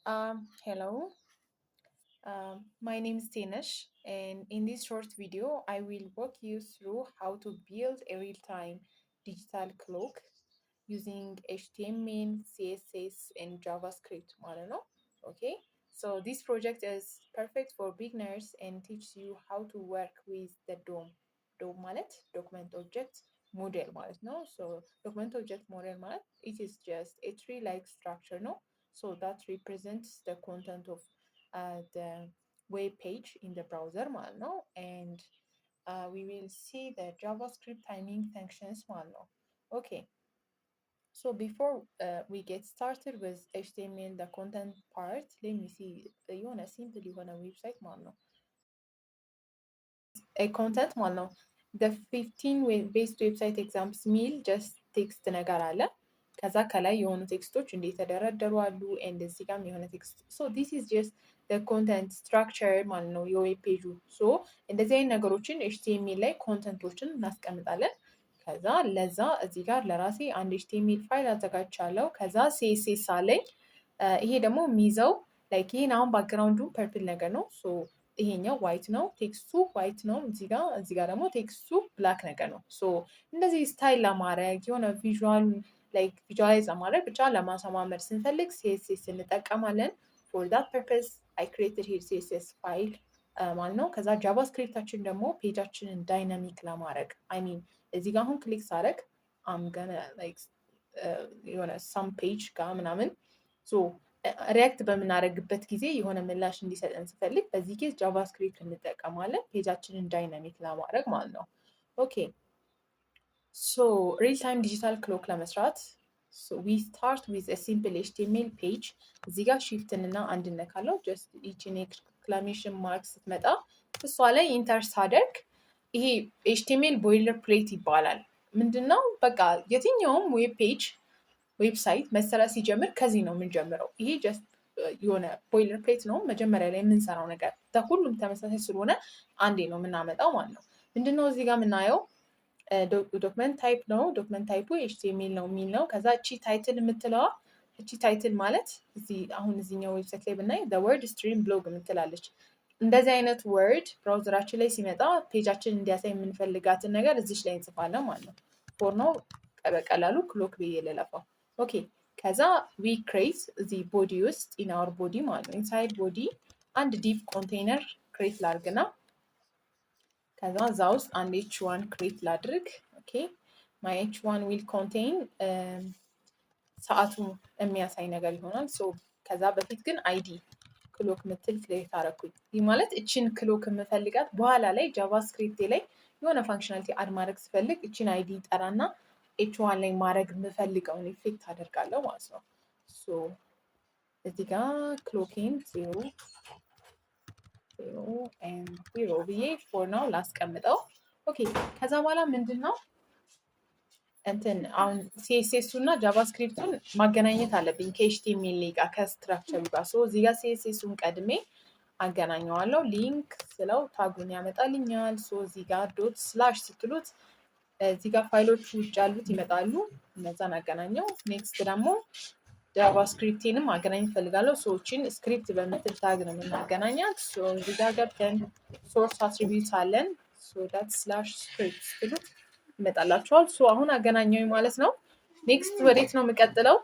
Hello, my name is Tenesh, and in this short video, I will walk you through how to build a real-time digital clock using HTML, CSS, and JavaScript ማለት ነው። Okay, so this project is perfect for beginners and teaches you how to work with the DOM. DOM ማለት document object model ማለት ነው። So document object model ማለት it is just a tree-like structure ነው። So that represents the content of the web page in the browser ማለት ነው። And we will see the JavaScript timing functions ማለት ነው። Okay. So before we get started with HTML, the content part, let me see የሆነ simple የሆነ website ማለት ነው። A content ማለት ነው። The 15 best website examples ሚል just text ነገር አለ። ከዛ ከላይ የሆኑ text ኦች እንዴት የተደረደሩ አሉ። And እዚህ ጋርም የሆነ text፣ so this is just the content structure ማለት ነው የ web page ኡ። So እንደዚህ አይነት ነገሮችን HTML ላይ content ኦችን እናስቀምጣለን። ከዛ ለዛ እዚህ ጋር ለራሴ አንድ HTML file አዘጋጅቻለሁ። ከዛ CSS አለኝ። ይሄ ደግሞ የሚይዘው like ይሄን አሁን background ኡ purple ነገር ነው። So ይሄኛው white ነው፣ text ኡ white ነው። እዚህ ጋር ደግሞ text ኡ black ነገር ነው። So እንደዚህ style ለማድረግ፣ የሆነ visual like visualize ለማድረግ፣ ብቻ ለማሰማመር ስንፈልግ CSS እንጠቀማለን። For that purpose I created here CSS file ማለት ነው። ከዛ JavaScript ኣችን ደግሞ page ኣችንን dynamic ለማድረግ፣ I mean እዚህ ጋር አሁን click ሳደርግ I'm gonna like የሆነ some page ጋር ምናምን፣ so react በምናደርግበት ጊዜ የሆነ ምላሽ እንዲሰጠን ስፈልግ በዚህ case JavaScript እንጠቀማለን page ኣችንን dynamic ለማድረግ ማለት ነው። Okay, so real time digital clock ለመስራት we start with simple HTML page። እዚህ ጋር shift ን እና አንድ ነካለው። Just ይቺን exclamation mark ስትመጣ እሷ ላይ enter ሳደርግ ይሄ HTML boilerplate ይባላል። ምንድነው? በቃ የትኛውም web page፣ website መሰራት ሲጀምር ከዚህ ነው የምንጀምረው። ይሄ just የሆነ boilerplate ነው፣ መጀመሪያ ላይ የምንሰራው ነገር ሁሉም ተመሳሳይ ስለሆነ አንዴ ነው የምናመጣው ማለት ነው። ምንድነው እዚህ ጋር የምናየው? Document type ነው። Document type ኡ HTML ነው የሚል ነው። ከዛ እቺ title የምትለዋ፣ እቺ title ማለት እዚህ አሁን እዚህኛው website ላይ ብናይ word stream blog የምትላለች። እንደዚህ አይነት word browser ኣችን ላይ ሲመጣ page ኣችን እንዲያሳይ የምንፈልጋትን ነገር እዚች ላይ እንጽፋለን ማለት ነው። For now በቀላሉ clock ብዬ ልለፋው። Okay፣ ከዛ we create እዚህ body ውስጥ፣ in our body ማለት ነው። Inside body አንድ div container create ላርግና ከዛ እዛ ውስጥ አንድ H1 create ላድርግ። Okay, my H1 will contain ሰዓቱ የሚያሳይ ነገር ይሆናል። So ከዛ በፊት ግን ID clock ምትል create አረኩኝ። ይህ ማለት እችን clock የምፈልጋት በኋላ ላይ JavaScript ላይ የሆነ functionality add ማድረግ ስፈልግ እችን ID ጠራና H1 ላይ ማድረግ የምፈልገውን effect አደርጋለሁ ማለት ነው። So እዚህ ጋር clock ኤን 0 0 0 ብዬ for now ላስቀምጠው። Okay፣ ከዛ በኋላ ምንድን ነው እንትን አሁን CSS ኡ እና JavaScript ኡን ማገናኘት አለብኝ ከ HTML ጋር፣ ከ structure ኡ ጋር። So እዚህ ጋር CSS ኡን ቀድሜ አገናኘዋለሁ። Link ስለው tag ኡን ያመጣልኛል። So እዚህ ጋር dot slash ስትሉት እዚህ ጋር ፋይሎቹ ውጭ ያሉት ይመጣሉ። እነዛን አገናኘው። Next ደግሞ JavaScript ኤንም ማገናኘት እፈልጋለሁ። So እችን script በምትል tag ነው የምናገናኛት። እዚህ ጋር ገብተን source attribute አለን። So dot slash script ስትሉት ይመጣላችኋል። So አሁን አገናኘው ማለት ነው። Next ወዴት ነው የምቀጥለው?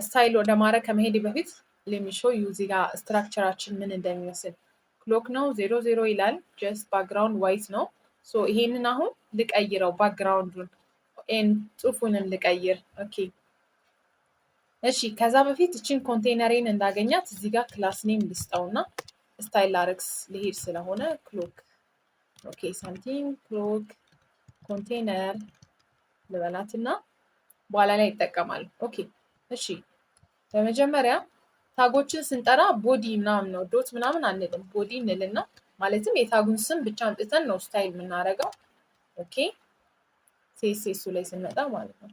Style ወደ ማድረግ ከመሄድ በፊት let me show you እዚህ ጋር structure ኣችን ምን እንደሚመስል። Clock ነው፣ 00 ይላል። Just background white ነው። So ይሄንን አሁን ልቀይረው፣ background ኡን and ጽሁፉንም ልቀይር። Okay፣ እሺ። ከዛ በፊት እችን ኮንቴነሬን እንዳገኛት እዚህ ጋር class name ልስጠውና style ላረግስ ልሄድ ስለሆነ clock፣ okay፣ something clock container ልበላትና በኋላ ላይ ይጠቀማል። Okay፣ እሺ። በመጀመሪያ tag ኦችን ስንጠራ body ምናምን ነው፣ dot ምናምን አንልም። Body እንልና ማለትም የ tag ኡን ስም ብቻ አምጥተን ነው style የምናደርገው። Okay፣ CSS ኡ ላይ ስንመጣ ማለት ነው።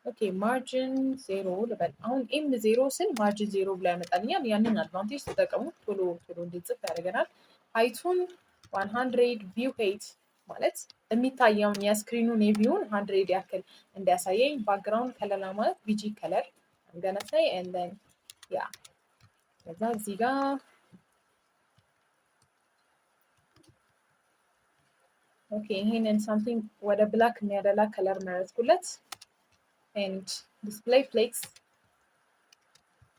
Okay፣ margin 0 ልበል። አሁን m 0 ስል margin 0 ብሎ ያመጣልኛል። ያንን advantage ተጠቀሙ። ቶሎ ቶሎ እንድንጽፍ ያደርገናል። Height ኡን 100፣ view height ማለት የሚታየውን የ screen ኡን የ view ን 100 ያክል እንዲያሳየኝ። Background color ማለት bg color I'm gonna say and then Yeah, ከዛ እዚህ ጋር okay, ይሄንን something ወደ black የሚያደላ color መረጥኩለት። And display flex,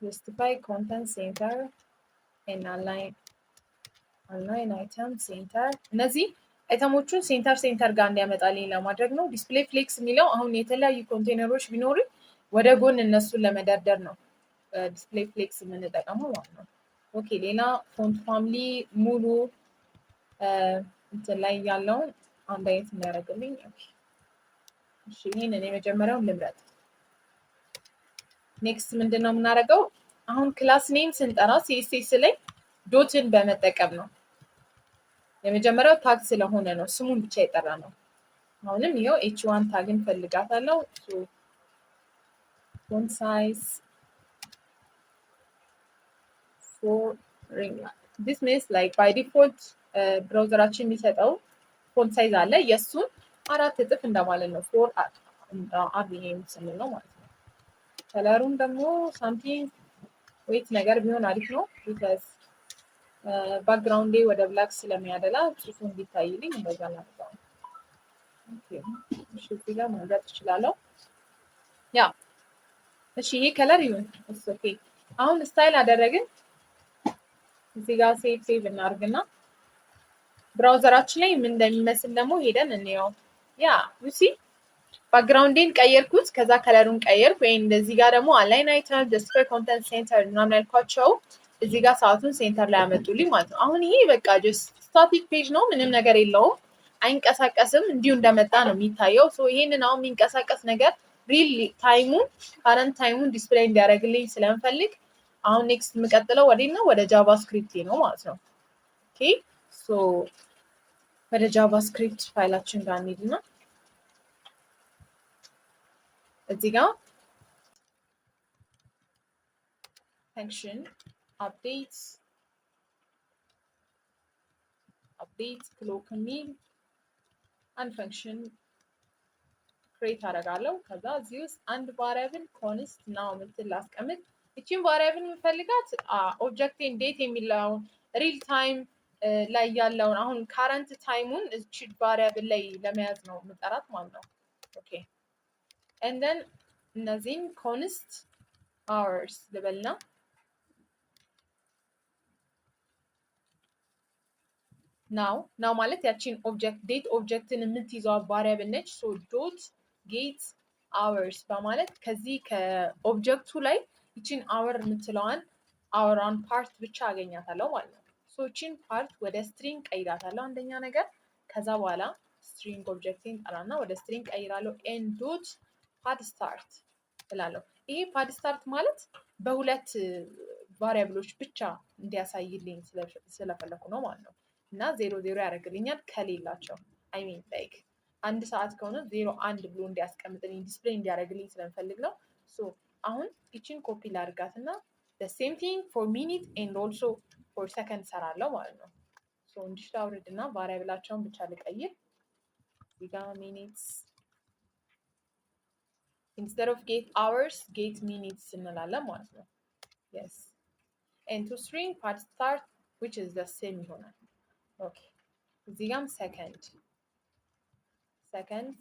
justify content center and align item center። እነዚህ item ኦቹን center center ጋር እንዲያመጣልኝ ለማድረግ ነው። Display flex የሚለው አሁን የተለያዩ ኮንቴነሮች ቢኖሩ ወደ ጎን እነሱን ለመደርደር ነው display flex የምንጠቀመው ማለት ነው። Okay, ሌላ font family ሙሉ እንትን ላይ ያለውን አንድ አይነት የሚያደርግልኝ። እሺ፣ ይሄንን የመጀመሪያውን ልምረጥ። Next ምንድን ነው የምናደርገው? አሁን class name ስንጠራ CSS ላይ dot ን በመጠቀም ነው። የመጀመሪያው tag ስለሆነ ነው ስሙን ብቻ የጠራ ነው። አሁንም ይኸው h1 tag ን ፈልጋታለሁ። Font size 4 rem. This means like by default browser ኣችን የሚሰጠው font size አለ፣ የእሱን 4 እጥፍ እንደማለት ነው። 4 rem ስንል ነው ማለት ነው። Color ኡን ደግሞ something white ነገር ቢሆን አሪፍ ነው because background ኤ ወደ black ስለሚያደላ ጽሁፉ እንዲታይልኝ እንደዛ እናደርገዋለን። እሺ፣ እዚህ ጋር መምረጥ እችላለሁ። Yeah, እሺ፣ ይሄ color ይሁን። Okay, አሁን style አደረግን። እዚህ ጋር save save እናድርግና browser ኣችን ላይ ምን እንደሚመስል ደግሞ ሄደን እንየው። Yeah, you see, background ኤን ቀየርኩት፣ ከዛ color ኡን ቀየርኩ። ወይ እንደዚህ ጋር ደግሞ align item፣ justify content center ምናምን ያልኳቸው እዚህ ጋር ሰዓቱን center ላይ ያመጡልኝ ማለት ነው። አሁን ይሄ በቃ just static page ነው፣ ምንም ነገር የለውም፣ አይንቀሳቀስም። እንዲሁ እንደመጣ ነው የሚታየው። So ይሄንን አሁን የሚንቀሳቀስ ነገር real time ኡን፣ current time ኡን display እንዲያደርግልኝ ስለምፈልግ አሁን next የምቀጥለው ወዴት ነው? ወደ JavaScript ነው ማለት ነው። Okay, so ወደ JavaScript file ኣችን ጋር እንሂድና እዚህ ጋር function update clock የሚል አንድ function create አደርጋለሁ። ከዛ እዚህ ውስጥ አንድ variable const now ምትል ላስቀምጥ። ይቺን variable የምፈልጋት object ኤን date የሚለውን real time ላይ ያለውን አሁን current time ኡን እቺ variable ላይ ለመያዝ ነው የምጠራት ማለት ነው። Okay, and then እነዚህን const hours ልበልና now, now ማለት ያቺን object date object ን የምትይዘዋ variable ነች። So dot get hours በማለት ከዚህ ከ object ኡ ላይ ይችን hour የምትለዋን hour ዋን part ብቻ አገኛታለሁ ማለት ነው። So ይችን part ወደ string ቀይራታለሁ አንደኛ ነገር። ከዛ በኋላ string object ኤን ጠራና ወደ string ቀይራለሁ። And dot pad start እላለሁ። ይሄ pad start ማለት በሁለት variable ኦች ብቻ እንዲያሳይልኝ ስለፈለኩ ነው ማለት ነው። እና 0 0 ያደርግልኛል ከሌላቸው፣ I mean, like አንድ ሰዓት ከሆነ 0 1 ብሎ እንዲያስቀምጥልኝ፣ display እንዲያደርግልኝ ስለምፈልግ ነው። So አሁን ይችን ኮፒ ላድርጋት እና same thing for minute and also for second ሰራለው ማለት ነው። So እንዲሽ ላውርድ እና variable ኣቸውን ብቻ ልቀይር። እዚህ ጋ minutes instead of get hours, get minutes እንላለን ማለት ነው። Yes, and to string pad start, which is the same ይሆናል። Okay, እዚህ ጋም second, seconds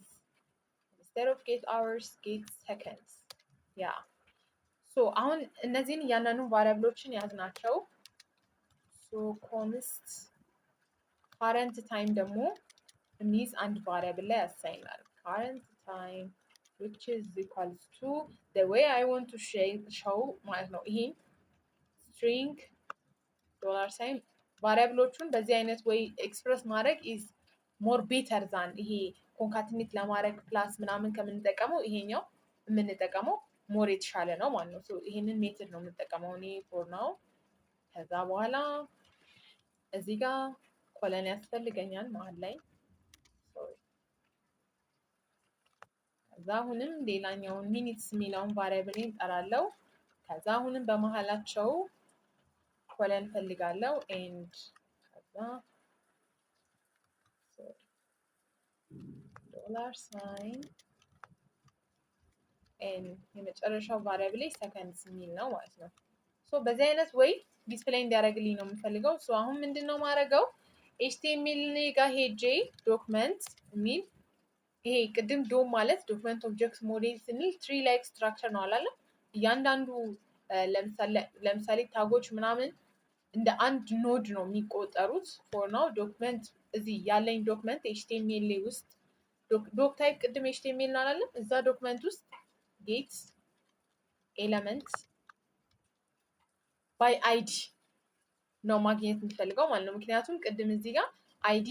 instead of get hours, get seconds. Yeah, so አሁን እነዚህን እያንዳንዱ variable ኦችን ያዝናቸው። So const current time ደግሞ የሚይዝ አንድ variable ላይ ያሳይናል። Current time, which is equals to the way I want to show ማለት ነው። ይሄን string dollar sign variable ኦቹን በዚህ አይነት way express ማድረግ is more better than ይሄ concatenate ለማድረግ plus ምናምን ከምንጠቀመው ይሄኛው የምንጠቀመው more የተሻለ ነው ማለት ነው። ይሄንን method ነው የምንጠቀመው እኔ for now። ከዛ በኋላ እዚህ ጋር colon ያስፈልገኛል መሀል ላይ። ከዛ አሁንም ሌላኛውን minutes የሚለውን variable እጠራለሁ። ከዛ አሁንም በመሀላቸው colon ፈልጋለሁ and ከዛ dollar sign and የመጨረሻው variable seconds የሚል ነው ማለት ነው። So በዚህ አይነት way display እንዲያደርግልኝ ነው የምፈልገው። So አሁን ምንድን ነው ማድረገው? HTML ጋር ሄጄ document የሚል፣ ይሄ ቅድም DOM ማለት document object model ስንል tree like structure ነው አላለም? እያንዳንዱ ለምሳሌ tag ኦች ምናምን እንደ አንድ node ነው የሚቆጠሩት። For now document እዚህ ያለኝ document HTML ውስጥ doc type ቅድም HTML ነው አላለም? እዛ document ውስጥ get element by ID ነው ማግኘት የምፈልገው ማለት ነው። ምክንያቱም ቅድም እዚህ ጋር ID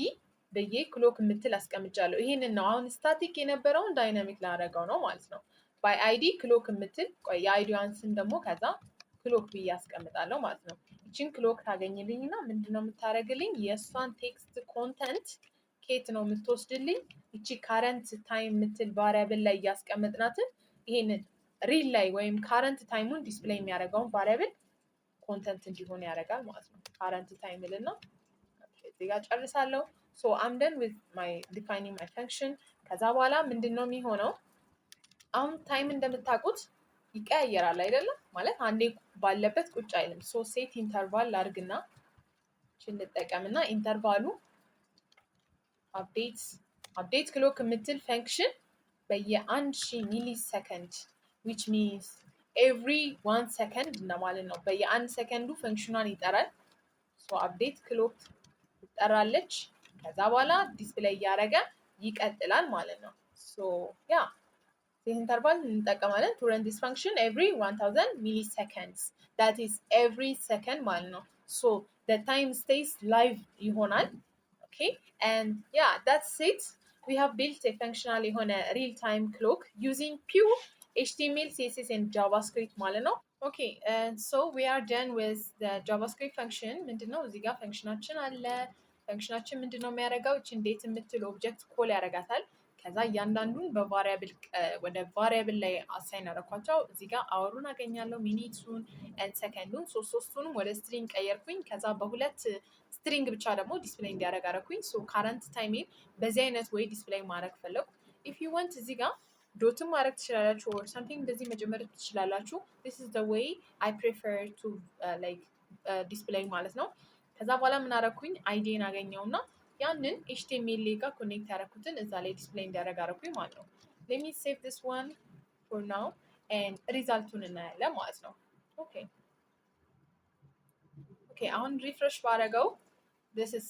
ብዬ clock የምትል አስቀምጫለሁ። ይሄንን ነው አሁን static የነበረውን dynamic ላደርገው ነው ማለት ነው። By ID clock የምትል፣ ቆይ የ ID ዋን ስም ደግሞ ከዛ clock ብዬ አስቀምጣለሁ ማለት ነው። ይችን clock ታገኝልኝና ምንድን ነው የምታደርግልኝ? የእሷን text content ኬት ነው የምትወስድልኝ? ይቺ current time የምትል variable ላይ እያስቀመጥናትን ይሄንን real ላይ ወይም current time ኡን display የሚያደርገውን variable content እንዲሆን ያደርጋል ማለት ነው። Current time ልና እዚህ ጋር ጨርሳለሁ። So I'm done with my defining my function። ከዛ በኋላ ምንድን ነው የሚሆነው? አሁን time እንደምታውቁት ይቀያየራል አይደለም? ማለት አንዴ ባለበት ቁጭ አይልም። So set interval ላርግና እንጠቀምና interval ኡ update clock የምትል function በየአንድ ሺህ millisecond, which means every 1 second እንደማለት ነው። በየአንድ ሰከንዱ function ኗን ይጠራል። So update clock ትጠራለች። ከዛ በኋላ display እያደረገ ይቀጥላል ማለት ነው። So yeah, set interval እንጠቀማለን to run this function every 1000 milliseconds, that is every second ማለት ነው። So the time stays live ይሆናል። Okay, and yeah, that's it. We have built a functional የሆነ real time clock using pure HTML, CSS and JavaScript ማለት ነው። Okay, so we are done with the JavaScript function። ምንድነው እዚህ ጋር function ኣችን አለ። Function ኣችን ምንድነው የሚያደርገው? እችን date የምትል object call ያደርጋታል። ከዛ እያንዳንዱን በ variable ወደ variable ላይ assign ያደረኳቸው። እዚህ ጋር hour ኡን አገኛለሁ፣ minute ኡን and second ኡን፣ ሶስት ሶስቱንም ወደ string ቀየርኩኝ። ከዛ በሁለት string ብቻ ደግሞ display እንዲያደርግ አደረኩኝ። So current time ኤን በዚህ አይነት way display ማድረግ ፈለኩ። If you want እዚህ ጋር dot ም ማድረግ ትችላላችሁ or something እንደዚህ መጀመር ትችላላችሁ። This is the way I prefer to like display ማለት ነው። ከዛ በኋላ ምን አደረኩኝ? ID ን አገኘውና ያንን HTML ጋር connect ያደረኩትን እዛ ላይ display እንዲያደርግ አደረኩኝ ማለት ነው። Let me save this one for now and result ኡን እናያለን ማለት ነው። Okay, አሁን refresh ባደረገው this is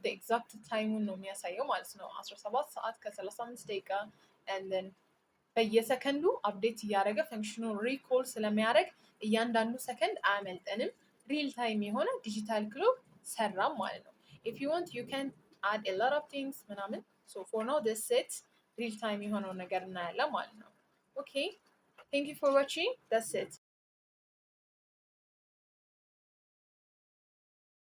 the exact time ኡን ነው የሚያሳየው ማለት ነው። 17 ሰዓት ከ35 ደቂቃ and then በየሰከንዱ update እያደረገ function ኑን recall ስለሚያደርግ እያንዳንዱ ሰከንድ አያመልጠንም። Real time የሆነ digital clock ሰራም ማለት ነው። If you want, you can add a lot of things ምናምን። So for now that's it. Real time የሆነውን ነገር እናያለን ማለት ነው። Okay, thank you for watching. That's it.